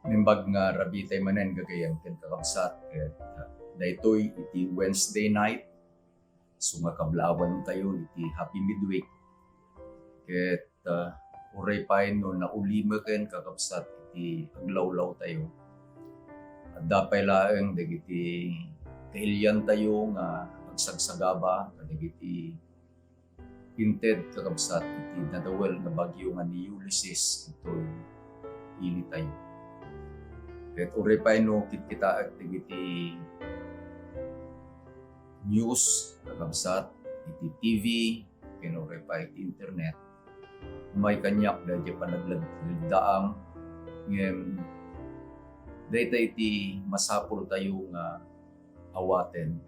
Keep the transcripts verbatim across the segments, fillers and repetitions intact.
Naimbag nga rabii tayo manen, gagayyem ken kakabsat, ket, ah, daytoy iti Wednesday night, isu nga kablaawentayo iti Happy Midweek. Ket, ah, uray pay no naulimeken, kakabsat, iti aglawlawtayo, adda pay laeng dagiti kailiantayo nga agsagsagaba kadagiti inted, kakabsat, iti nadawel nga bagyo nga ni Ulysses ditoy ilitayo. Ket uray pay no kitkitaek dagiti news, kakabsat, iti T V, ken uray pay iti internet, umay kaniak daydiay panagladladdaang, ngem dayta iti masapultayo nga awaten.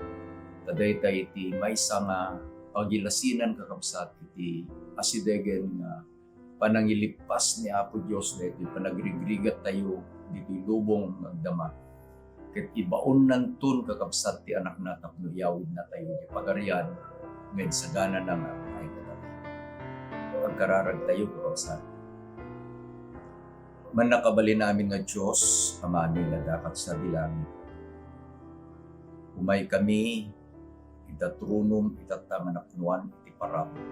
Ta dayta iti maysa nga pagilasinan, kakabsat, iti asidegen nga panangilippas ni Apo Dios daytoy panagrigrigatayo ditoy lubong nga agdama. Ket ibaonnanton, kakabsat, ti Anakna tapno iyawidnatayo iti Pagarian nga insaganana nga agpaay kadatayo. Agkararagtayo, kakabsat. Mannakabalin amin nga Dios, Amami nga adda ket sadi langit. Umaykami ita tronom, itatta nga napnoan iti parabur.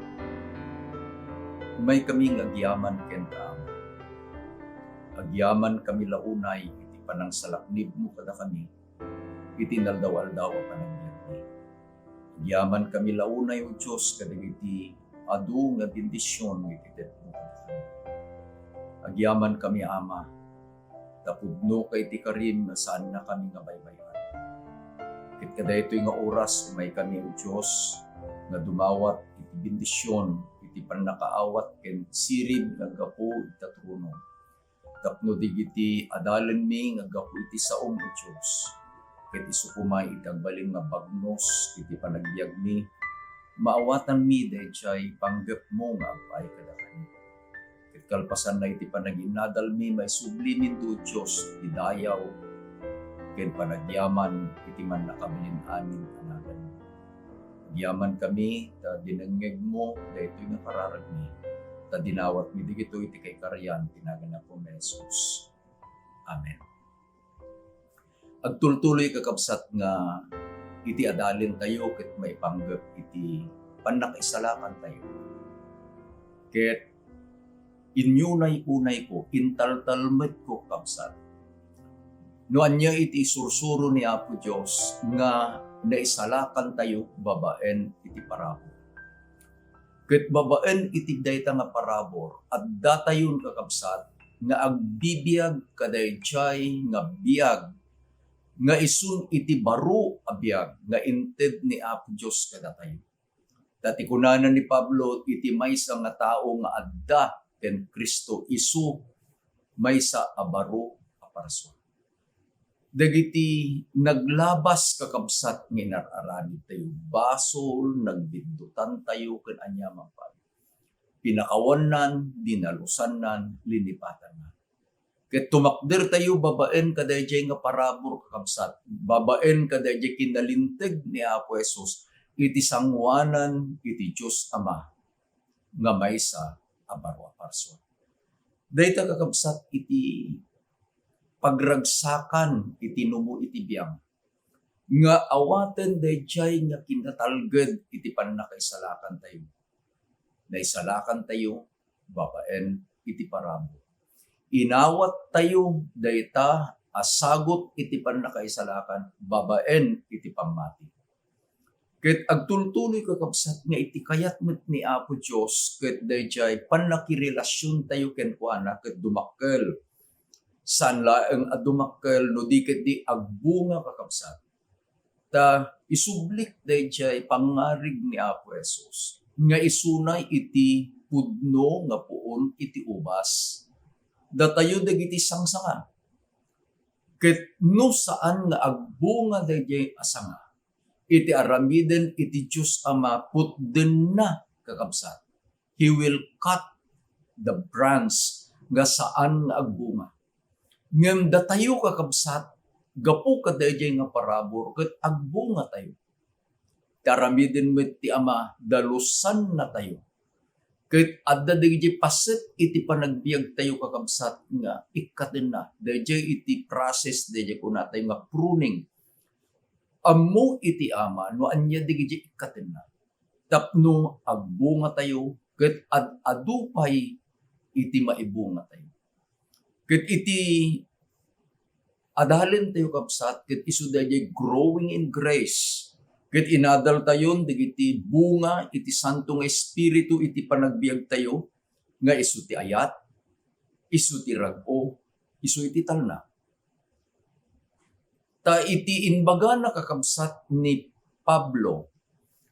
Umaykami nga agyaman kenka, Ama. Agyamankami la unay iti panangsalaknibmo kadakami iti inaldaw-aldaw a panagbiagmi. Agyamankami la unay, O Dios, kadagiti adu nga bendision nga itedmo kadakami. Agyamankami, Ama, ta pudnoka iti karim nga saannakami nga baybay-an. Ket kadaytoy nga oras, umaykami, O Dios, nga dumawat iti bendision, iti pannakaawat ken sirib nga aggapu ita tronom. Tapno dagiti adalenmi nga aggapu iti saom, O Dios, ket isu koma iti agbalin nga bagnos iti panagbiagmi, maawatanmi daydiay panggepmo nga agpaay kadakami. Ket kalpasanna iti panaginnadalmi, maisubliminto, O Dios, ti dayaw ken panagyaman iti Mannakabalin amin a naganmo. Agyamankami ta dinengngegmo daytoy nga kararagmi, ta dinawatmi dagitoy iti kaikarian ti nagan Apo Jesus. Amen. Agtultuloy, kakabsat, nga iti adalentayo ket maipanggep iti pannakaisalakantayo. Ket inyunay-unayko, intaltalmetko, kakabsat, no ania iti isursuro ni Apo Dios nga naisalakantayo babaen iti parabur. Ket babaen iti dayta nga parabur, addatayon, kakabsat, nga agbibiag kadaydiay nga biag nga isun iti baro a biag nga inted ni Apo Dios kadatayo. Ta ti kunana ni Pablo, iti maysa nga tao nga adda ken Cristo, isu maysa a baro a parsua. Dagiti naglabas, kakabsat, nga inar-aramidtayo, basol, nagbiddutantayo, ken aniaman pay. Pinakawannan, dinalusannan, linipatanna. Ket tumakdertayo babaen kadaydiay nga parabur, kakabsat, babaen kadaydiay kinalinteg ni Apo Jesus iti sangoanan iti Dios Ama nga maysa a baro a parsua. Dayta, kakabsat, iti pagragsakan iti numo iti biang nga awaten daydiay nga kinatalged iti pannakaisalakantayo. Naisalakantayo babaen iti parabur. Inawattayo dayta a sagut iti pannakaisalakan babaen iti pammati. Ket agtultuloy, kakabsat, nga iti kayat met ni Apo Dios ket daydiay pannakirelasiontayo kenkuana ket dumakkel. Saan laeng a dumakkel no di ketdi agbunga, kakabsat. Ta isublik daydiay pangngarig ni Apo Jesus nga isuna iti pudno nga puon iti ubas, datayo dagiti sangsanga. Ket no saan nga agbunga daydiay a sanga iti aramiden iti Dios Ama, putdenna, kakabsat. He will cut the branch nga saan nga agbunga. Ngem datayo, kakabsat, gapu kadaydiay nga parabur ket agbungatayo. Ti aramiden met ti Ama, dalusannatayo. Ket adda dagiti paset iti panagbiagtayo, kakabsat, nga ikkatenna. Daydiay iti process, daydiay kunatayo nga pruning. Ammo iti Ama no ania dagiti ikkatenna tapno agbungatayo ket ad-adu pay iti maibungatayo. Ket iti adalentayo, kabsat, ket isu daydiay growing in grace, ket inadaltayon dagiti bunga iti Santo nga Espiritu iti panagbiagtayo, nga isu ti ayat, isu ti rag-o, isu iti talna. Ta iti imbagana, kakabsat, ni Pablo,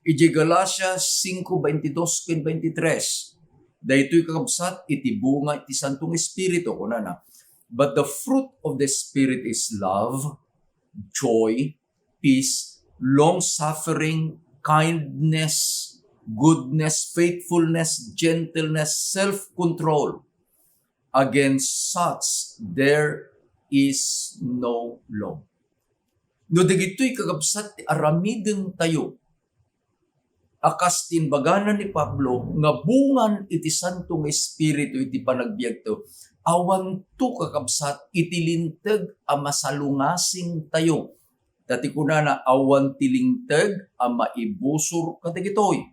iti Galacia cinco, veintidós ken veintitrés, daytoy, kakabsat, iti bunga iti Santo nga Espiritu, kunana, "But the fruit of the Spirit is love, joy, peace, long-suffering, kindness, goodness, faithfulness, gentleness, self-control. Against such, there is no law." No dagitoy, kakabsat, ti aramidentayo a kas ti imbagana ni Pablo nga bungan iti Santo nga Espiritu iti panagbiagtayo, awanto, kakabsat, iti linteg a masalungasingtayo. Ta ti kunana, "Awan ti linteg a maibusor kadagitoy."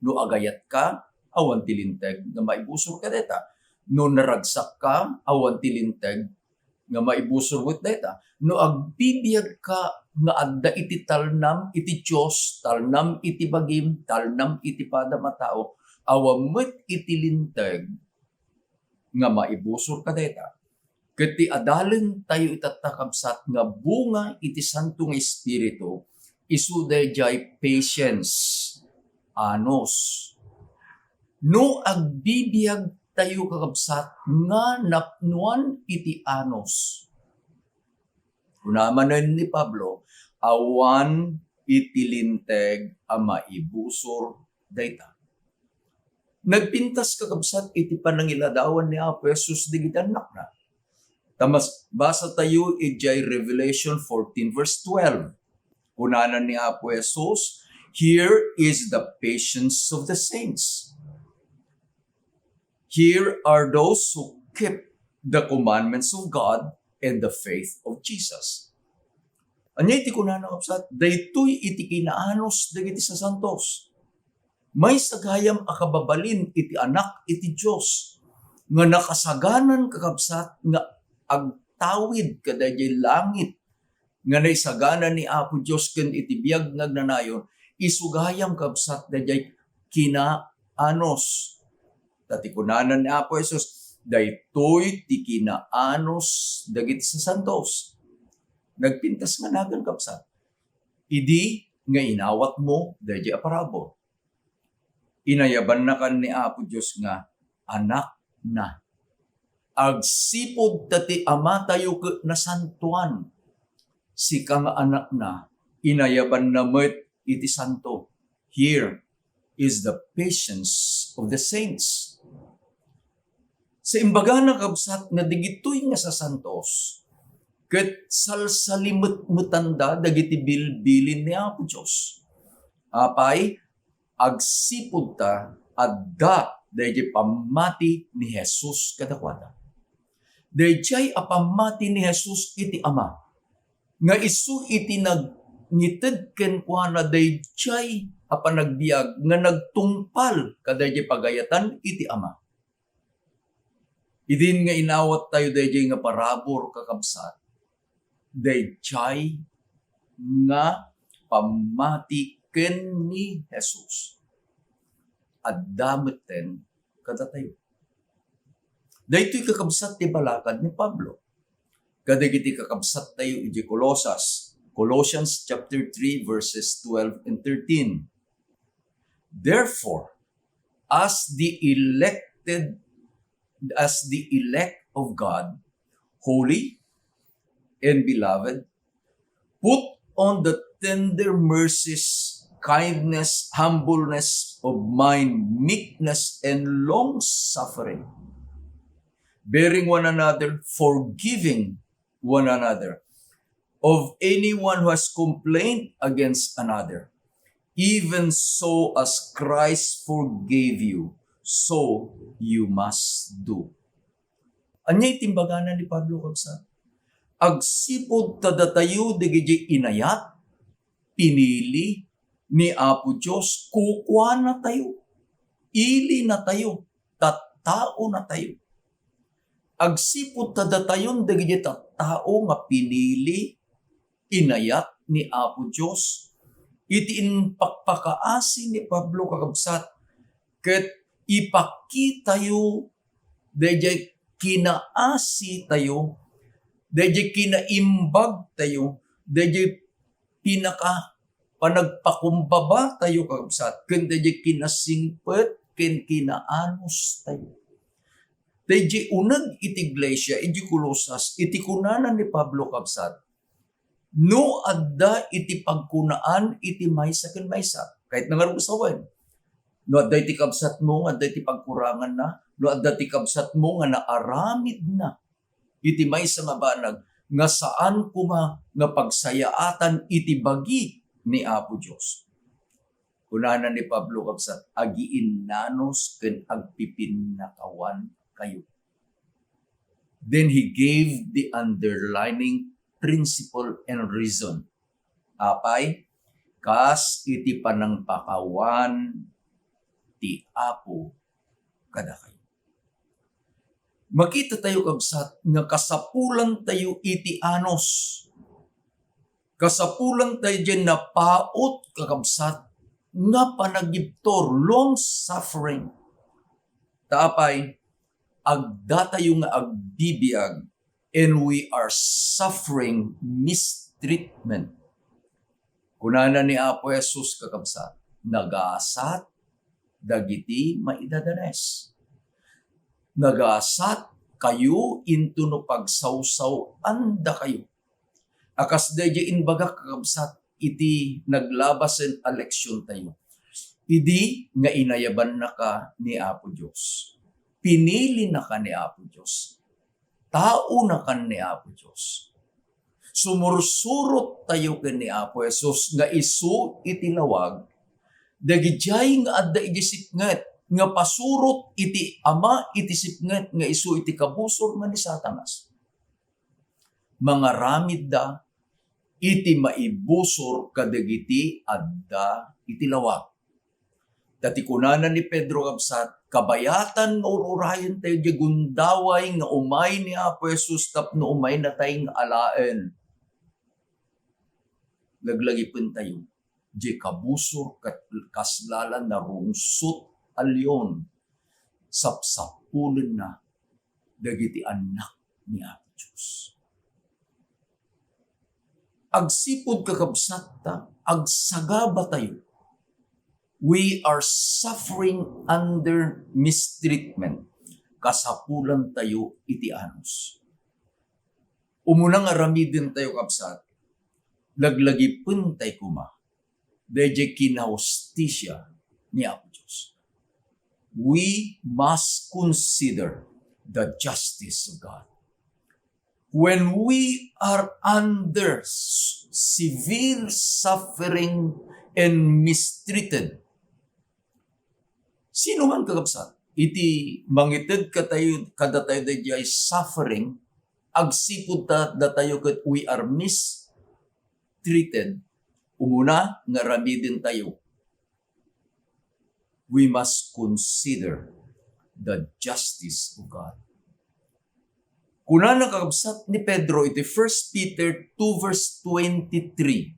No agayatka, awan ti linteg nga maibusor kadayta. No naragsakka, awan ti linteg nga maibusor met dayta. No agbibiagka nga adda iti talnam iti Dios, talnam iti bagim, talnam iti padam a tao, awan met iti linteg nga maibusor kadayta. Ket ti adalentayo itatta, kabsat, nga bunga iti Santo nga Espiritu, isu daydiay patience, anus. No agbibiagtayo, kakabsat, nga napnoan iti anus, kuna manen ni Pablo, awan iti linteg a maibusor dayta. Nagpintas, kakabsat, iti panangiladawan ni Apo Jesus dagiti annakna. Ta mas-, basa tayo idiay Revelation fourteen verse twelve. Kunana ni Apo Jesus, "Here is the patience of the saints. Here are those who keep the commandments of God and the faith of Jesus." Ania iti kunana, kabsat? Daytoy iti kinaanus dagiti sasantos. Maysa gayam a kababalin iti Anak iti Dios nga nakasaganan, kakabsat, nga agtawid kadaydiay langit nga naisagana ni Apo Dios ken iti biag nga agnanayon, isu gayam, kabsat, daydiay kinaanus. Ta ti kunana ni Apo Jesus, "Daytoy ti kinaanus dagiti sasantos." Nagpintas nga nagan, kabsat, idi nga inawatmo daydiay a parabur. Inayabannakan ni Apo Dios nga anakna. Agsipud ta ti Amatayo ket nasantoan, sika nga anakna, inayabanna met iti santo. Here is the patience of the saints. Sa imbagana, kabsat, nga digitoy nga sasantos, ket salsalimetmetanda dagiti bilbilin ni Apo Dios. Apay, agsipud ta adda daydiay pammati ni Jesus kadakuada. Daydiay a pammati ni Jesus iti Ama, nga isu iti nagnited kenkuana daydiay a panagbiag nga nagtungpal kadaydiay pagayatan iti Ama. Idin nga inawat tayo daydiay nga parabur, kakabsat, daydiay nga pammati ken ni Jesus adda metten kadatayo. Daytoy, kakabsat, ti balakad ni Pablo kadagiti kakabsat tayo iti Colosas, Colossians chapter three, verses twelve and thirteen. Therefore, as the elected, as the elect of God, holy and beloved, put on the tender mercies, kindness, humbleness of mind, meekness, and long suffering, bearing one another, forgiving one another of anyone who has complained against another. Even so as Christ forgave you, So you must do. Ania ti imbagana ni Pablo, kabsat? Agsipud ta datayo dagiti inayat, pinili ni Apo Dios, kukuanatayo, ilinatayo, tattaonatayo. Agsipud ta datayon dagiti tattao nga pinili, inayat ni Apo Dios, iti impakpakaasi ni Pablo, kakabsat, ket ipakitayo daydiay kinaasitayo, daydiay kinaimbagtayo, daydiay pinaka panagpakumbabatayo, kakabsat, ken daydiay kinasingpet ken kinaanustayo. Daydiay uneg iti iglesia, iti Colosas, iti kunana ni Pablo, kabsat, no adda iti pagkunaan iti maysa ken maysa, ket nangarugsawen, no adda iti kabsatmo nga adda iti pagkuranganna, no adda ti kabsatmo nga naaramidna iti maysa nga banag nga saan koma nga pagsayaatan iti bagi ni Apo Dios. Kunana ni Pablo, kabsat, agiinnanus ken agpipinnakawan kayo. Then he gave the underlining principle and reason. Apay, kas iti panangpakawan ti Apo kadakayo. Makita tayo, kabsat, nga kasapulan tayo iti anus. Kasapulan tayo diay napaut, kakabsat, nga panagibtur, long suffering. Ta apay, agdatayo nga agbibiag, and we are suffering mistreatment. Kunana ni Apo Jesus, kakabsat, nagasat dagiti maidadanes. Nagasat kayo intono pagsawsaw-andakayo. A kas daydiay imbagak, kakabsat, iti naglabasen a leksion tayo. Idi nga inayabannaka ni Apo Dios, pinilinaka ni Apo Dios, taonakan ni Apo Dios. Sumursurot tayo ken ni Apo Jesus nga isu iti lawag, dagidiay nga adda iti sipnget nga pasurot iti Ama iti sipnget nga isu iti kabusor nga ni Satanas. Mangaramidda iti maibusor kadagiti adda iti lawag. Ta ti kunana ni Pedro, kabsat, kabayatan nga ur-urayen tayo diay gundaway nga umay ni Apo Jesus tapno umaynatay nga alaen. Laglagipen tayo diay kabusor ket kaslalan narungsot a leon, sapsapulenna dagiti annak ni Apo Dios. Agsipud, kakabsatta, agsagaba tayo. We are suffering under mistreatment. Kasapulan tayo iti anus. Umuna nga aramiden tayo, kabsat, laglagipen tayo koma daydiay kinahustisia ni Apo Dios. We must consider the justice of God. When we are under s-, severe suffering and mistreated, sino man, kakabsat, iti mangited katayo, kadatayo daydiay suffering, agsipud ta datayo ket we are mistreated, umuna nga aramiden tayo, we must consider the justice of God. Kunana, kakabsat, ni Pedro iti First Peter two verse twenty-three,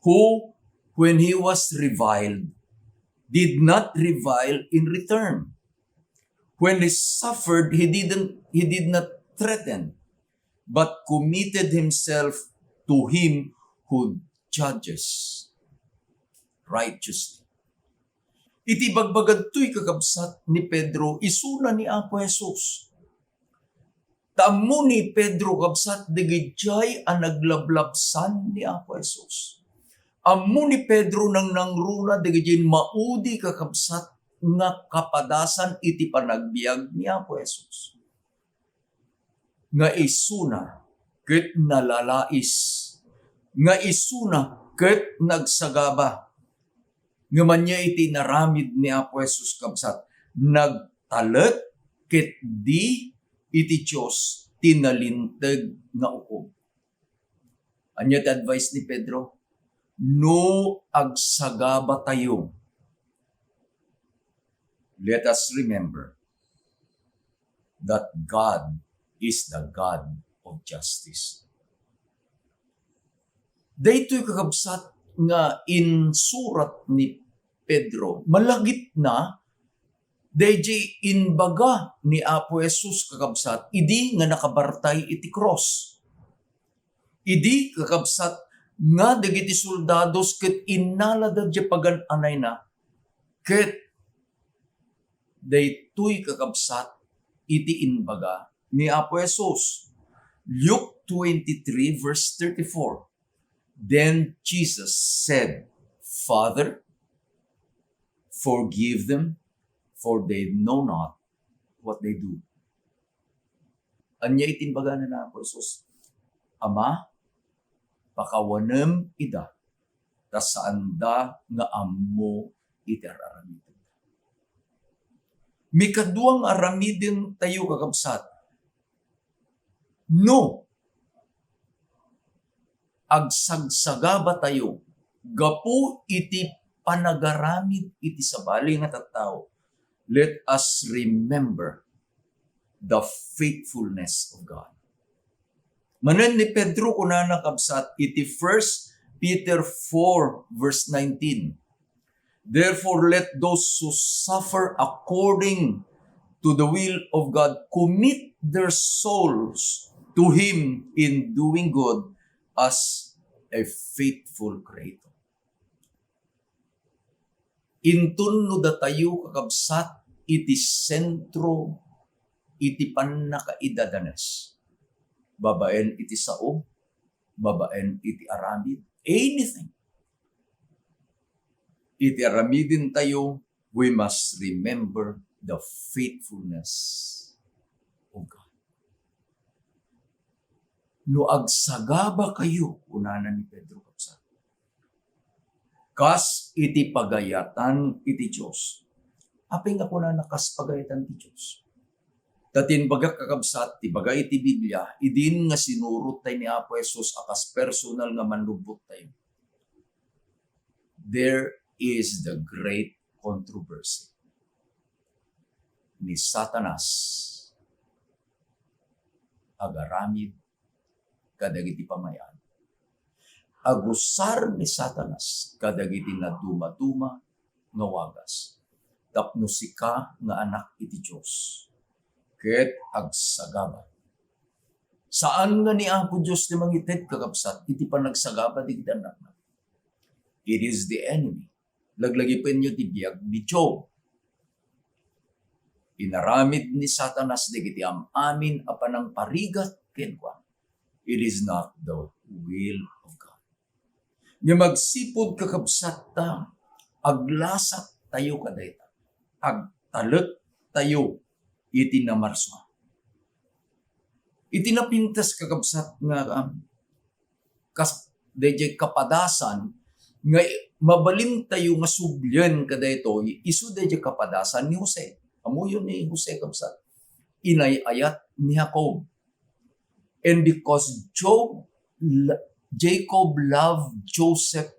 "Who, when he was reviled, did not revile in return. When he suffered, he didn't, he did not threaten, but committed himself to him who judges righteously." Iti bagbagatoy, kakabsat, ni Pedro, isuna ni Apo Jesus. Ta ammo ni Pedro, kabsat, dagidiay a naglablabsan ni Apo Jesus. Ammo ni Pedro nangnangruna dagidiay maudi, kakabsat, nga kapadasan iti panagbiag ni Apo Jesus. Nga isuna ket nalalais, nga isuna ket nagsagaba, Ngem ania iti inaramid ni Apo Jesus, kabsat? Nagtalek ket di iti Dios ti nalinteg nga ukom. Ania ti advice ni Pedro? No agsagabatayo, let us remember that God is the God of justice. Daytoy, kakabsat, nga insurat ni Pedro, malagipna daydiay imbaga ni Apo Jesus, kakabsat, idi nga nakabartay iti krus. Idi, kakabsat, nga dagiti soldados ket innalada diay pagan-anayna, ket daytoy, kakabsat, iti imbaga ni Apo Jesus. Luke twenty-three, verse thirty-four. Then Jesus said, "Father, forgive them, for they know not what they do." Ania iti imbagana ni Apo Jesus? "Ama, pakawanem ida, ta saanda nga ammo iti ar-aramidenda." Mikadua nga aramidentayo, kakabsat, no agsagsagabatayo gapu iti panagaramid iti sabali nga tattao, let us remember the faithfulness of God. Manen ni Pedro, kunana, kabsat, iti First Peter four verse nineteen, "Therefore, let those who suffer according to the will of God commit their souls to Him in doing good as a faithful Creator." Inton no datayo, kakabsat, iti sentro iti pannakaidadanes, babaen iti sao, babaen iti aramid, anything, iti aramidentayo, we must remember the faithfulness of God. No agsagabakayo, kunana ni Pedro, kabsat, kas iti pagayatan iti Dios. Apay nga kunana kas pagayatan ti Dios? Ta ti imbagak, kakabsat, ti baga iti Biblia, idin nga sinurot tayo ni Apo Jesus a kas personal nga mannubbot tayo. There is the great controversy. Ni Satanas agaramid kadagiti pamay-adi. Agusar ni Satanas kadagiti nadumaduma nga wagas tapno sika nga anak iti Dios ket agsagaba. Saan nga ni Apo Dios ti mangited, kakabsat, iti panagsagaba dagiti annakna. It is the enemy. Laglagipenyo ti biag ni Job. Inaramid ni Satanas dagiti am-amin a panangparigat kenkuana. It is not the will of God. Ngem agsipud, kakabsat, ta aglasak tayo kadayta, agtalek tayo iti namarsua. Iti napintas, kakabsat, nga, um, kas-, daydiay kapadasan nga mabalin tayo nga sublien kadaytoy, isu daydiay kapadasan ni Jose. Ammoyo ni Jose, kabsat, inay-ayat ni Jacob. And because Job, Jacob loved Joseph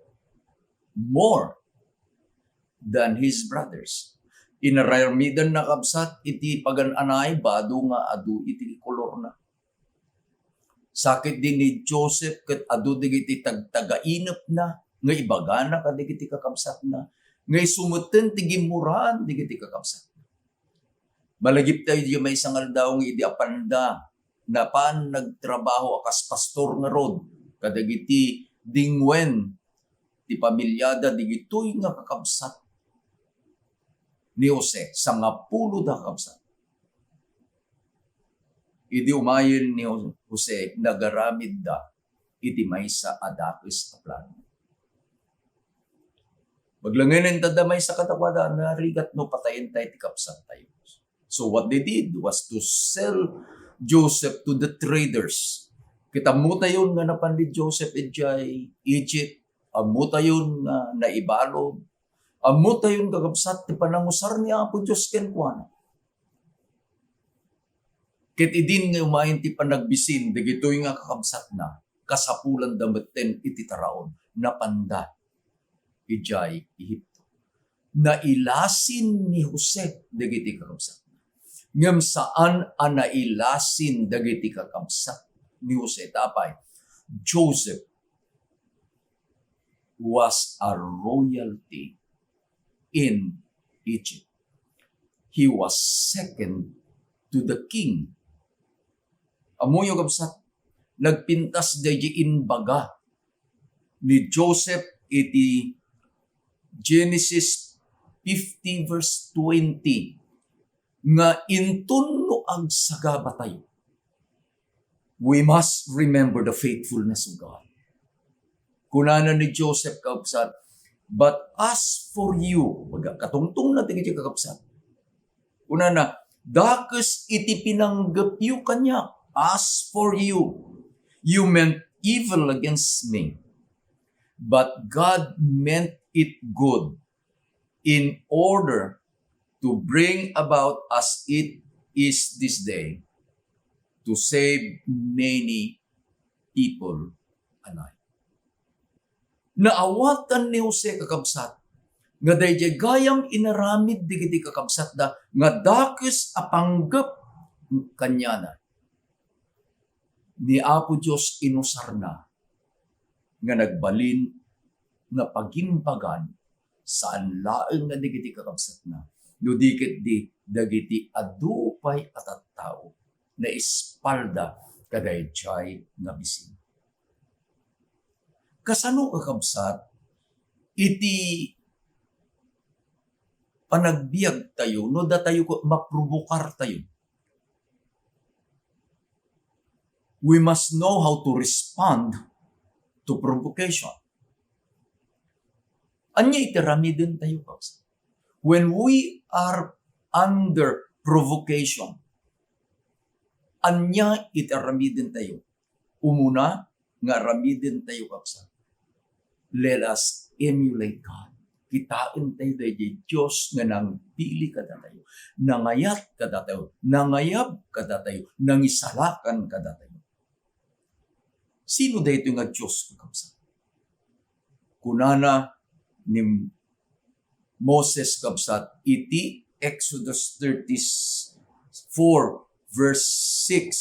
more than his brothers. Inaramidenna, kabsat, iti pagan-anay bado nga adu iti kolorna. Sakit din ni Joseph ket adu dagiti tagtagainepna nga ibagana kadagiti kakabsatna, nga isu metten ti gimmuraan dagiti kakabsatna. Malagip tayo di maysa nga aldaw nga idi apanda napan nagtrabaho a kas pastor ngarud kadagiti dingwen ti pamilyada, digitoy nga kakabsat ni Jose, sangapulo da kakabsat. Idi umayen ni Jose, nagaramidda iti maysa a dakes a plano. Maglangenen ta da maysa kadakuada, narigat no patayen tayo ti kabsat tayo. So what they did was to sell Joseph to the traders. Ket ammo tayon nga napan ni Joseph idiay Egypt, ammo tayon nga naibalud, Ammotayon, kakabsat, ti panangusar ni Apo Dios kenkuana. Ket idin nga umayen ti panagbisin dagitoy nga kakabsatna, kasapulanda metten iti taraon. Napanda idiay Ehipto. Nailasin ni Jose dagiti kakabsatna. Ngem saan a nailasin dagiti kakabsat ni Jose. Ta apay, Joseph was a royalty in Egypt. He was second to the king. Ammoyo, kabsat, nagpintas daydi imbaga ni Joseph iti Genesis fifty verse twenty, nga inton no agsagabatayo, we must remember the faithfulness of God. Kunana ni Joseph, kakabsat, "But as for you," baga, katungtong na ti kakabsat. Kunana, "Dakes iti pinanggepyo kaniak. As for you, you meant evil against me, but God meant it good in order to bring about as it is this day, to save many people alive." Naawatan ni Jose, kakabsat, nga daydiay gayam inaramid dagiti kakabsatda nga dakes a panggep kaniana, ni Apo Dios inusarna nga nagbalin nga pagimbagan, saan laeng nga dagiti kakabsatna, no di ketdi dagiti adu pay a tattao naispalda kadaydiay nga bisin. Kasano, kakabsat, iti panagbiagtayo no datayo ko-, maprobokartayo? We must know how to respond to provocation. Ania iti ramidentayo, kakabsat? When we are under provocation, ania iti ramidentayo? Umuna nga ramidentayo, kakabsat, let us emulate God. Kitaentayo daydiay Dios nga nangpili kadatayo, nangayat kadatayo, nangayab kadatayo, nangisalakan kadatayo. Sino daytoy nga Dios, kakabsat? Kunana ni Moses, kabsat, iti Exodus thirty-four, verse six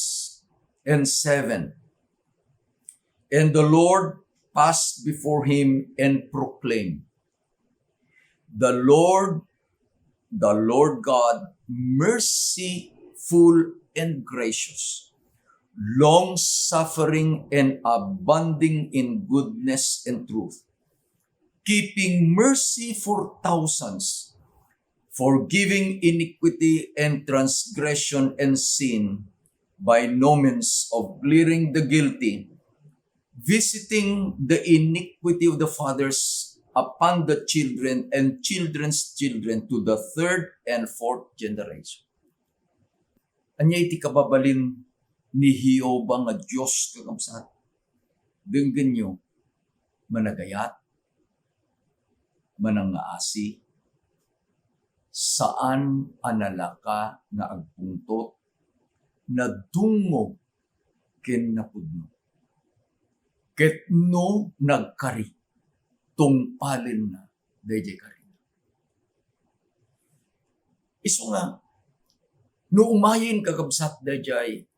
and seven, "And the Lord passed before him and proclaimed, 'The Lord, the Lord God, merciful and gracious, long-suffering and abounding in goodness and truth, keeping mercy for thousands, forgiving iniquity and transgression and sin, by no means of clearing the guilty, visiting the iniquity of the fathers upon the children and children's children to the third and fourth generation.'" Ania iti kababalin ni Jehovah nga Dios, kakabsat? Denggenyo, managayat, manangngaasi, saan a nalaka nga agpungtot, nadungngog ken napudno. Ket no nagkari, tungpalenna daydiay karina. Isu nga, no umayen, kakabsat, daydiay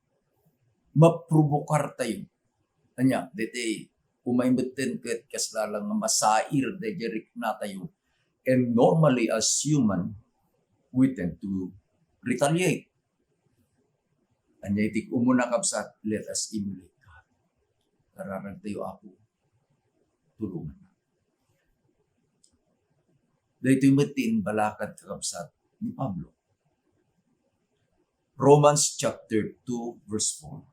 maprobokartayo. Ania, daytoy umay metten ket kasla la nga masair daydiay riknatayo. And normally, as human, we tend to retaliate. Ania iti umuna, kabsat? Let us emulate God. Kararagtayo, Apo, tulongannak. Daytoy met ti imbalakad, kakabsat, ni Pablo. Romans chapter two, verse four.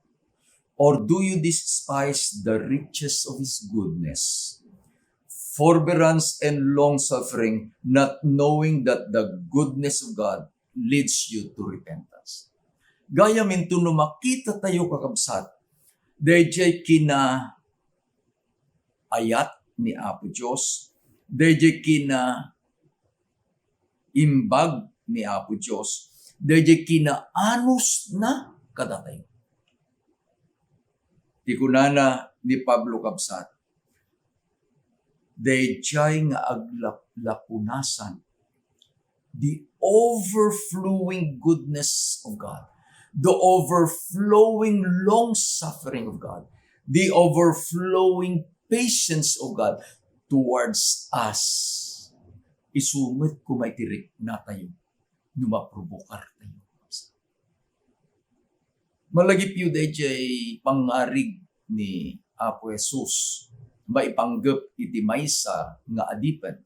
"Or do you despise the riches of his goodness, forbearance, and long-suffering, not knowing that the goodness of God leads you to repentance?" Gayam inton no makitatayo, kakabsat, daydiay kinaayat ni Apo Dios, daydiay kinaayat imbag ni Apo Dios, daydiay kinaanusna kadatayo. Ti kunana ni Pablo, kabsat, daydiay nga aglaplapunasan, the overflowing goodness of God, the overflowing long suffering of God, the overflowing patience of God towards us. Isu met koma iti riknatayo no maprobokartayo. Malagipyo daydiay pangngarig ni Apo Jesus maipanggep iti maysa nga adipen.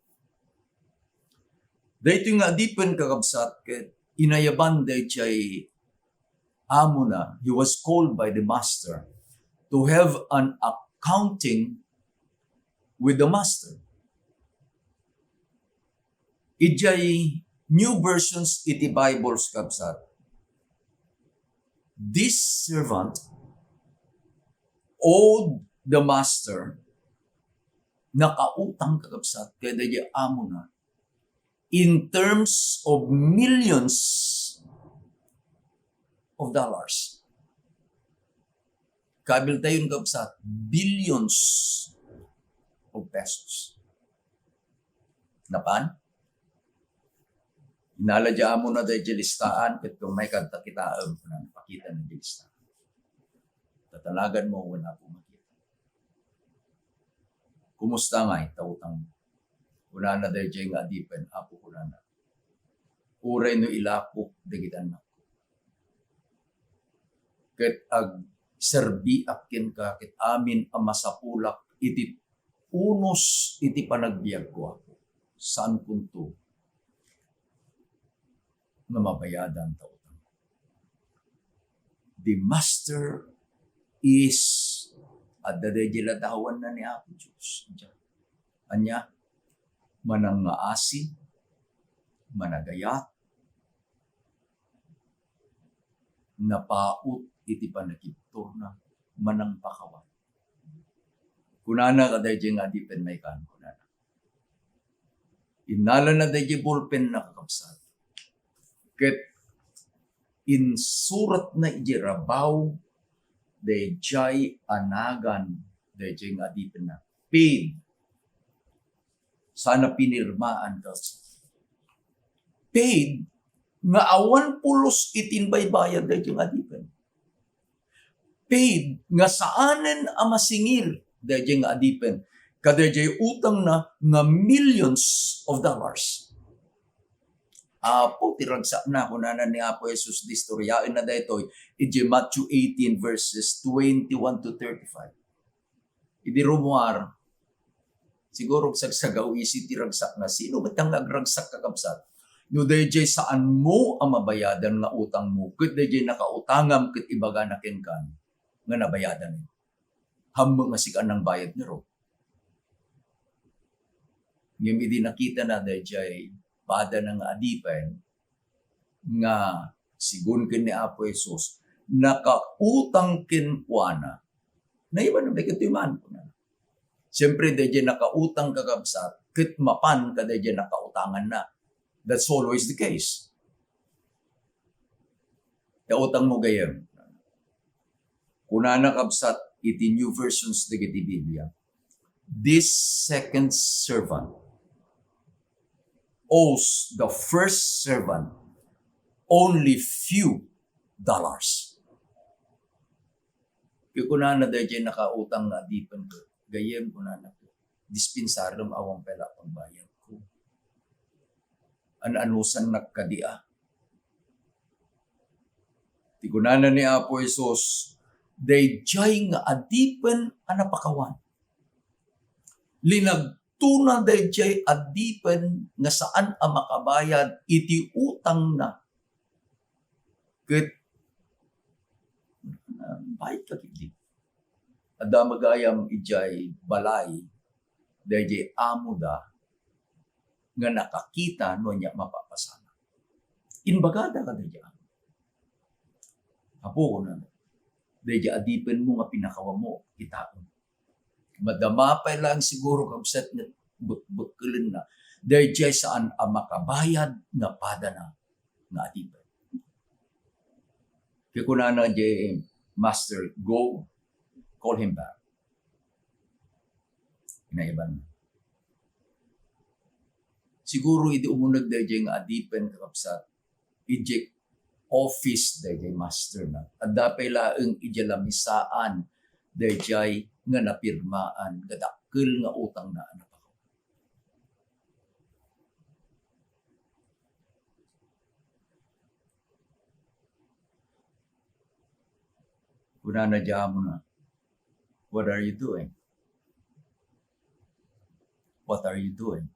Daytoy nga adipen, kakabsat, ket inayaban daydiay amona, he was called by the master to have an accounting with the master. Idiay new versions iti Bibles, kabsat, this servant owed the master, nakautang, kakabsat, kadaydiay amona in terms of millions of dollars. Kabiltayon, kabsat, billions of pesos. Napan? Inala diay amona daydiay listaan, ket kung may kadta kitaem, kunana, pakita na diay listaan. Tatalagan mo, wala po makita. Kumusta nga ita utang mo? Kunana daydiay nga adipen, Apo, kunana, uray no ilakok dagiti annakko, ket agserbiak kenka ket amin a masapulak iti unos iti panagbiagko, Apo. Saankonto nga mabayadan ta utang. The master is, adda daydiay ladawanna ni Apo Dios. Ania? Manangngaasi, managayat, napaut iti panagkibturna, manangpakawan. Kunana kadaydiay nga adipen, maikan, kunana. Innalana daydiay bulpenna, kakabsat. Ket insuratna idiay rabaw daydiay a nagan daydiay nga adipenna. Paid. Sana pinirmaan, kabsat. Paid nga awan pulos iti imbaybayad daydiay nga adipen. Paid nga saanen a masingir daydiay nga adipen kadaydiay utangna nga millions of dollars. Apo ti ragsakna, kunana ni Apo Jesus, istoryaenna daytoy idiay Matthew eighteen verses twenty-one to thirty-five. Idi rummuar, siguro sagsagawisi ti ragsakna. Sino met nga agragsak, kakabsat? No daydiay saanmo a mabayadan nga utangmo, ket daydiay nakautangam ket ibagana kenka nga nabayadan. Hammo nga sika nangbayad ngarud. Ngem idi nakitana daydiay padana nga adipen, nga, sigun ken ni Apo Jesus, nakautang kenkuana. Naibanem dagitoy man, kunana. Siyempre, daydiay nakautang, kakabsat, ket mapan kadaydiay nakautanganna. That's always the case. Ita utangmo, gayyem. Kunana, kabsat, iti New Versions dagiti Biblia, this second servant owes the first servant only few dollars. Ket kunana daydiay nakautang nga adipen, gayyem, kunana, dispensarem, awan pay la pagbayadko. An-anusannak kadi a. Ti kunana ni Apo Jesus, daydiay nga adipen a napakawan. Linagtona daydiay adipen nga saan a makabayad iti utangna. Ket, ah, bayad ka ketdi. Adda magayam idiay balay daydiay amoda nga nakakita no ania mapapasamak. Imbagada kadaydiay amo, "Apo," kunana, "daydiay adipenmo nga pinakawammo, kitaem." Madama pay laeng siguro, kabsat, nga bek-, bekkelenna. Daydiay saan a makabayad nga padana nga adipen. Ket kunana diay master, "Go, call him back." Kinaiban. Siguro idi umuneg daydiay nga adipen, kakabsat, idiay office daydiay masterna. Adda pay laeng idiay lamisaan daydiay nga napirmaan nga dakkel nga utangna a napakaw. Kunana diay amona, "What are you doing? What are you doing?"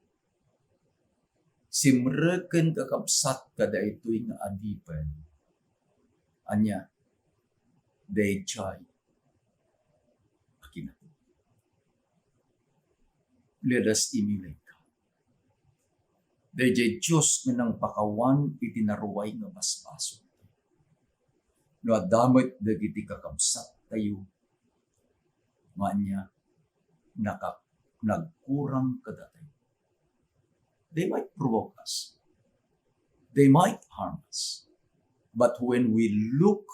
Simreken, kakabsat, kadaytoy nga adipen. Ania? Daydiay a kinapuy. Let us emulate God. Daydiay Dios nga nangpakawan iti naruay nga basbasol. No adda met dagiti kakabsattayo nga ania, naka-, nagkurang kadatayo. They might provoke us. They might harm us. But when we look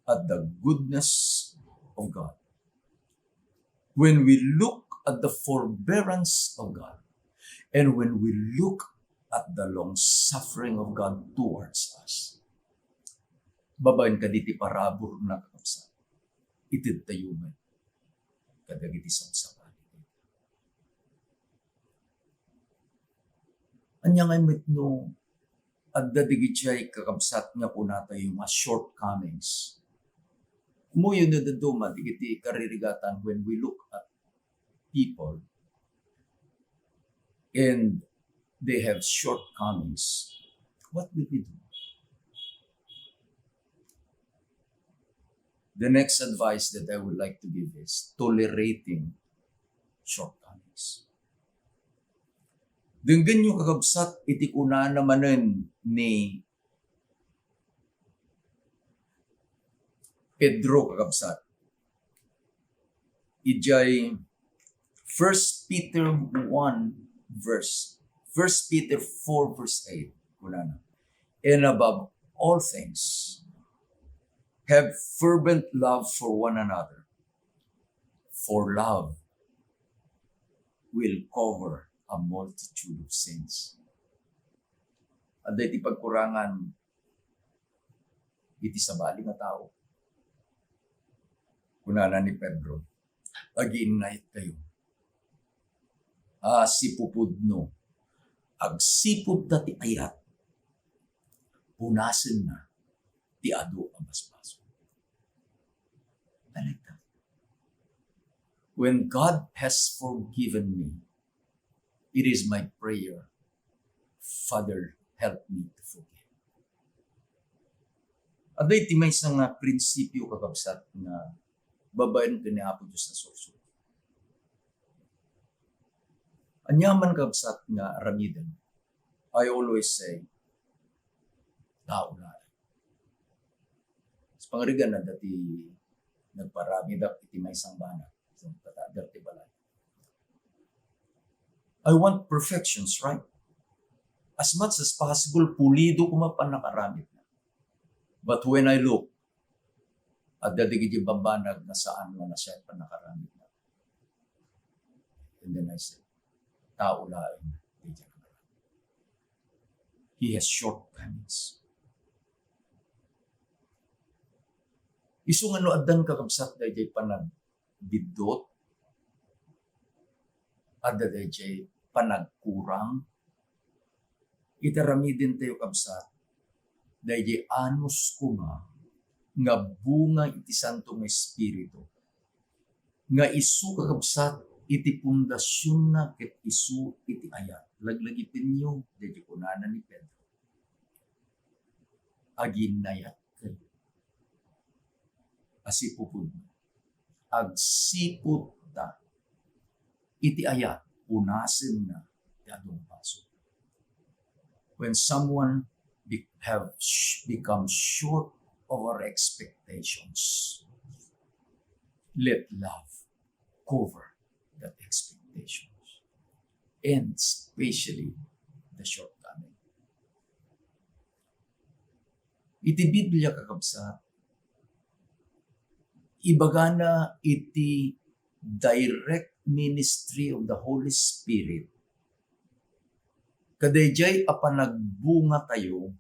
at the goodness of God, when we look at the forbearance of God, and when we look at the long suffering of God towards us, babaen kaditi paraburna, kakabsat, itedtayo met kadagiti sabsabali. Ania ngay met no adda dagiti kakabsat nga kunatayo nga shortcomings? Ummuyo no dadduma dagiti karirigatan, when we look at people and they have shortcomings, what will we do? The next advice that I would like to give is tolerating shortcomings. Denggenyo, kakabsat, iti kunana manen ni Pedro, kakabsat. Idiay First Peter one verse, First Peter four verse eight, kunana, "And above all things, have fervent love for one another, for love will cover a multitude of sins." Adda iti pagkurangan iti sabali nga tao. Kunana ni Pedro, "Agiinnayattayo. Asipupudno, agsipud ta ti ayat, punasenna ti adu a basbasol." I like that. When God has forgiven me, it is my prayer, "Father, help me to forgive." Adda iti maysa nga prinsipio, kakabsat, nga babaen ken ni Apo Dios a sursuro. Ania man, kakabsat, nga aramiden, I always say, "Tao laeng." Sa pangarigan, adda ti nagparamidak iti maysang banag. So, nagpatader ti balay. I want perfections, right? As much as possible, pulido koma pannakaramidna. But when I look, adda dagiti bambanag nga saan nga nasayaat pannakaramidna. And then I said, "Tao laeng daydiay nakaramid. He has shortcomings." Isu nga no addan, kakabsat, daydiay panagbiddut, adda daydiay panagkurang, iti aramidentayo, kabsat, daydiay anus koma nga bunga iti Santo nga Espiritu, nga isu, kakabsat, iti pundasionna ket isu iti ayat. Laglagipenyo daydiay kunana ni Pedro, "Aginnayatkayo." Asipupudno, agsipud ta iti ayat, punasenna ti adu a basol. When someone be-, have sh-, become short of our expectations, let love cover that expectations. and especially the shortcoming. Iti Biblia, kakabsat, ibagana iti direct ministry of the Holy Spirit, kadaydiay a panagbungatayo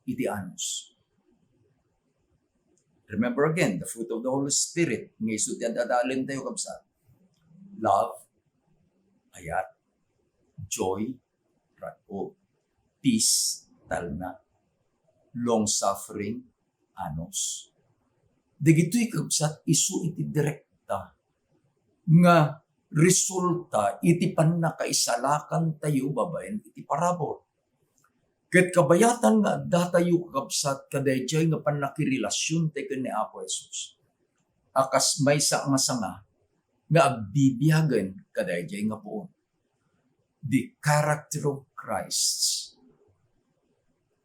iti anus. Remember again, the fruit of the Holy Spirit, nga isu ti ad-adalentayo, kabsat. Love, ayat, joy, rag-o, peace, talna, long-suffering, anus. Dagitoy, kabsat, isu iti direkta nga resulta iti pannakaisalakantayo babaen iti parabur. Ket kabayatan nga addatayo, kakabsat, kadaydiay nga pannakirelasiontayo ken ni Apo Jesus a kas maysa nga sanga nga agbibiagen kadaydiay nga puon. The character of Christ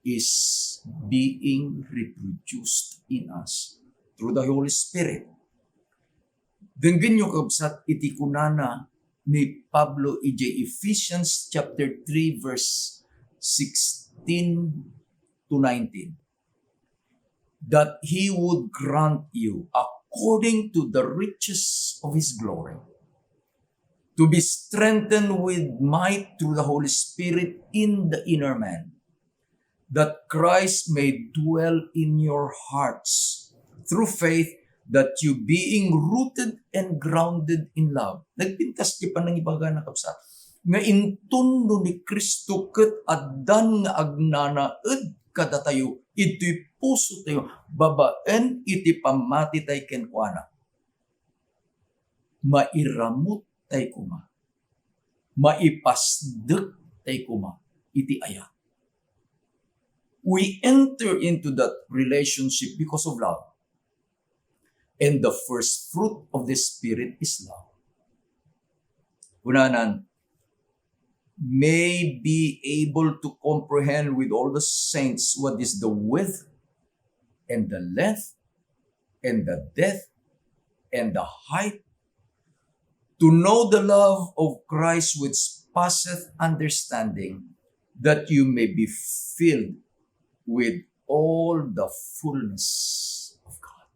is being reproduced in us through the Holy Spirit. Denggenyo, kabsat, iti kunana ni Pablo idiay Ephesians chapter three, verse sixteen to nineteen, that he would grant you, according to the riches of his glory, to be strengthened with might through the Holy Spirit in the inner man, that Christ may dwell in your hearts through faith, that you, being rooted and grounded in love. Nagpintas ti panangibagana, kabsat, nga inton no ni Cristo ket addan nga agnanaed kadatayo, iti pusotayo, babaen iti pammatitay kenkuana, mairamuttay koma, maipasdektay koma iti ayat. We enter into that relationship because of love. And the first fruit of the Spirit is love. Kunanan, may be able to comprehend with all the saints what is the width and the length and the depth and the height, to know the love of Christ which passeth understanding, that you may be filled with all the fullness of God.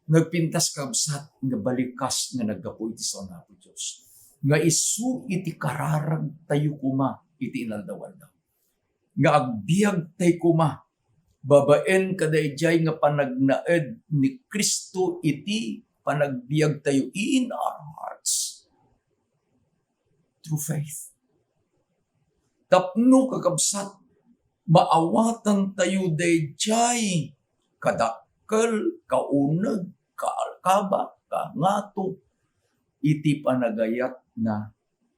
Nagpintas, kabsat, nga balikas nga naggapu iti sao ni Apo Dios, nga isu iti kararagtayo koma iti inaldaw-aldaw, nga agbiagtay koma babaen kadaydiay nga panagnaed ni Cristo iti panagbiagtayo in our hearts through faith. Tapno, kakabsat, maawatantayo daydiay kadakkel, kauneg, kaalkaba, kangato iti panagayatna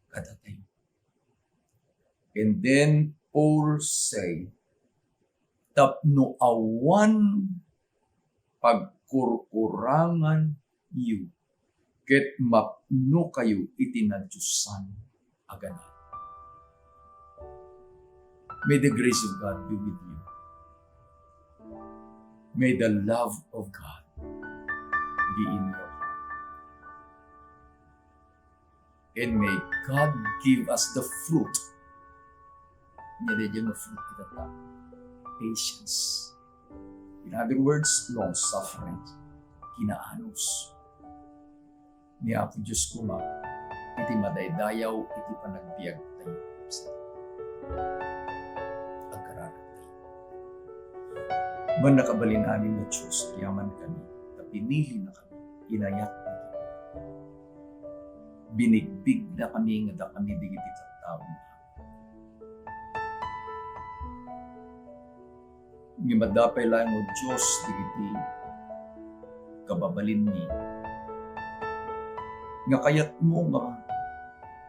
kadatayo. And then Paul say, tapno awan pagkurkurangan yu, ket mapnokayo iti nadiosan a ganahan. May the grace of God be with you. May the love of God be in your heart. And may God give us the fruit. Ania daydiay nga fruit ita? Patience. In other words, long suffering. Kinaanus ni Apo Dios koma iti madaydayaw iti panagbiagtayo. Agkararagtayo. Mannakabalin-amin nga Dios, agyaman kami, ta pinili na kami, inayat na kami. Binigbig na kami nga dakami digiti tattao. Nga madapay laeng, O Dios, dagiti kababalinmi nga kayatmo nga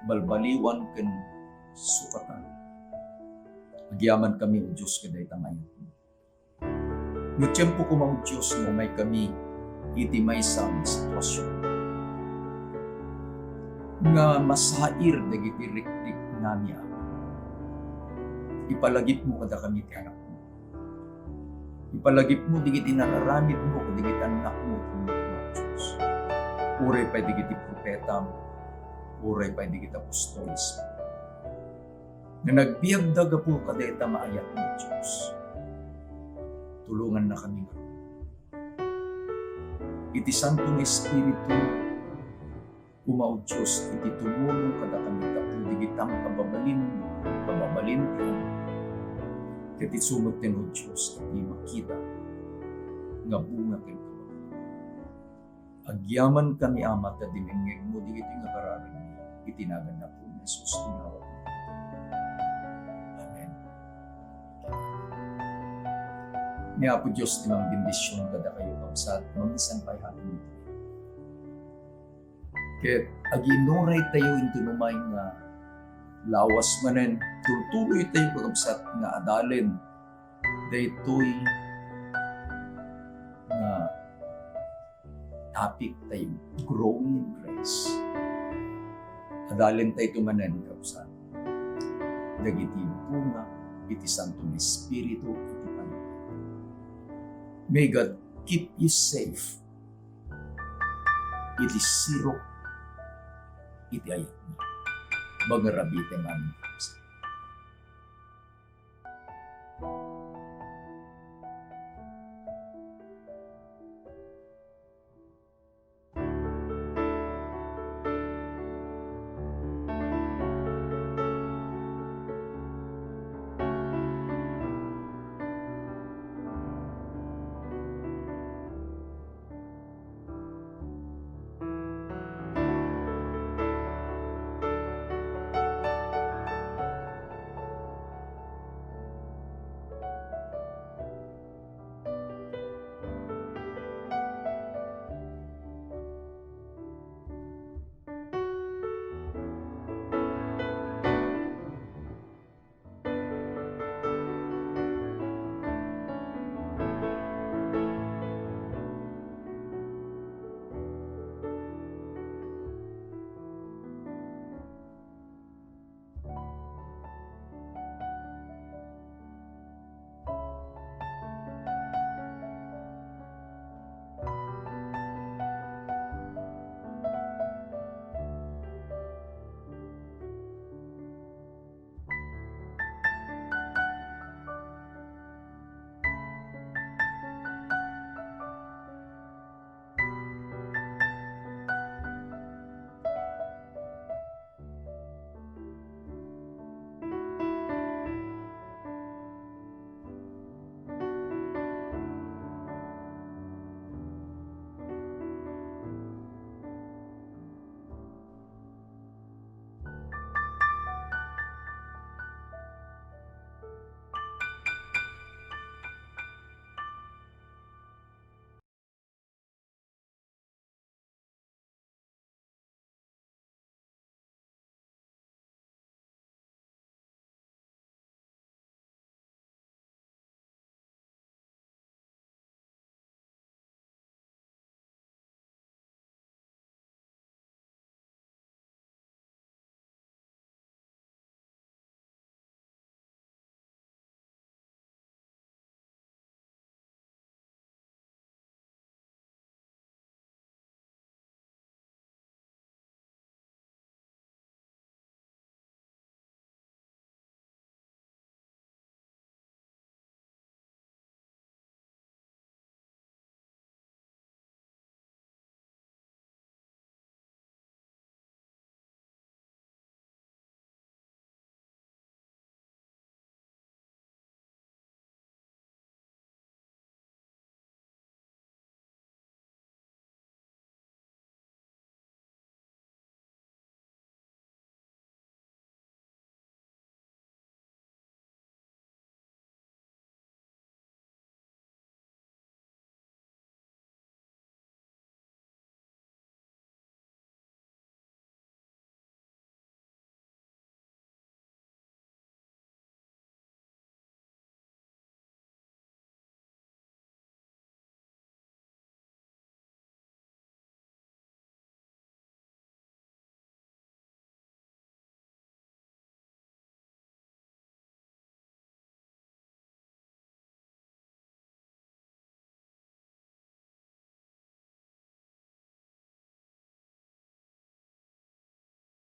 balbaliwan ken sukatan. Agyaman kami, O Dios, kadayta nga ayatmo. No tiempo koma, O Dios, nga umay kami iti maysa nga sitwasyon nga masair dagiti rikrik nami, Ama, ipalagipmo kadakami ti anakmo. Ipalagipmo dagiti nararamidmo kadagiti annakmo, O Dios. Uray pay dagiti profetam, Uray pay dagiti apostoles nga nagbiagda gapu kadayta nga ayat ni Dios. Tulongannakami nga iti Santo nga Espiritu, koma, O Dios, iti tumulong kadakami tapno dagita nga kababalin, kababalin ti Anak, ket isu metten, O Dios, iti makita nga bunga ken kababalin. Agyamankami, Ama, ta dinengngegmo dagiti nga kararagmi iti nagan ni Apo Jesus ti Ginoom. Amen. Ni Apo Dios ti mangbendision kadakayo, kabsat, no minsan pay happen ditoy. Ket aginuray tayo inton umay nga lawas manen, tultuloy tayo, kakabsat, nga adalen daytoy nga topic tayo, growing in grace. Adalen tayo manen, kabsat, dagiti bunga iti Santo nga Espiritu iti panagbiag. May God keep you safe iti sirok iti ayatna. Mangarabiten amin.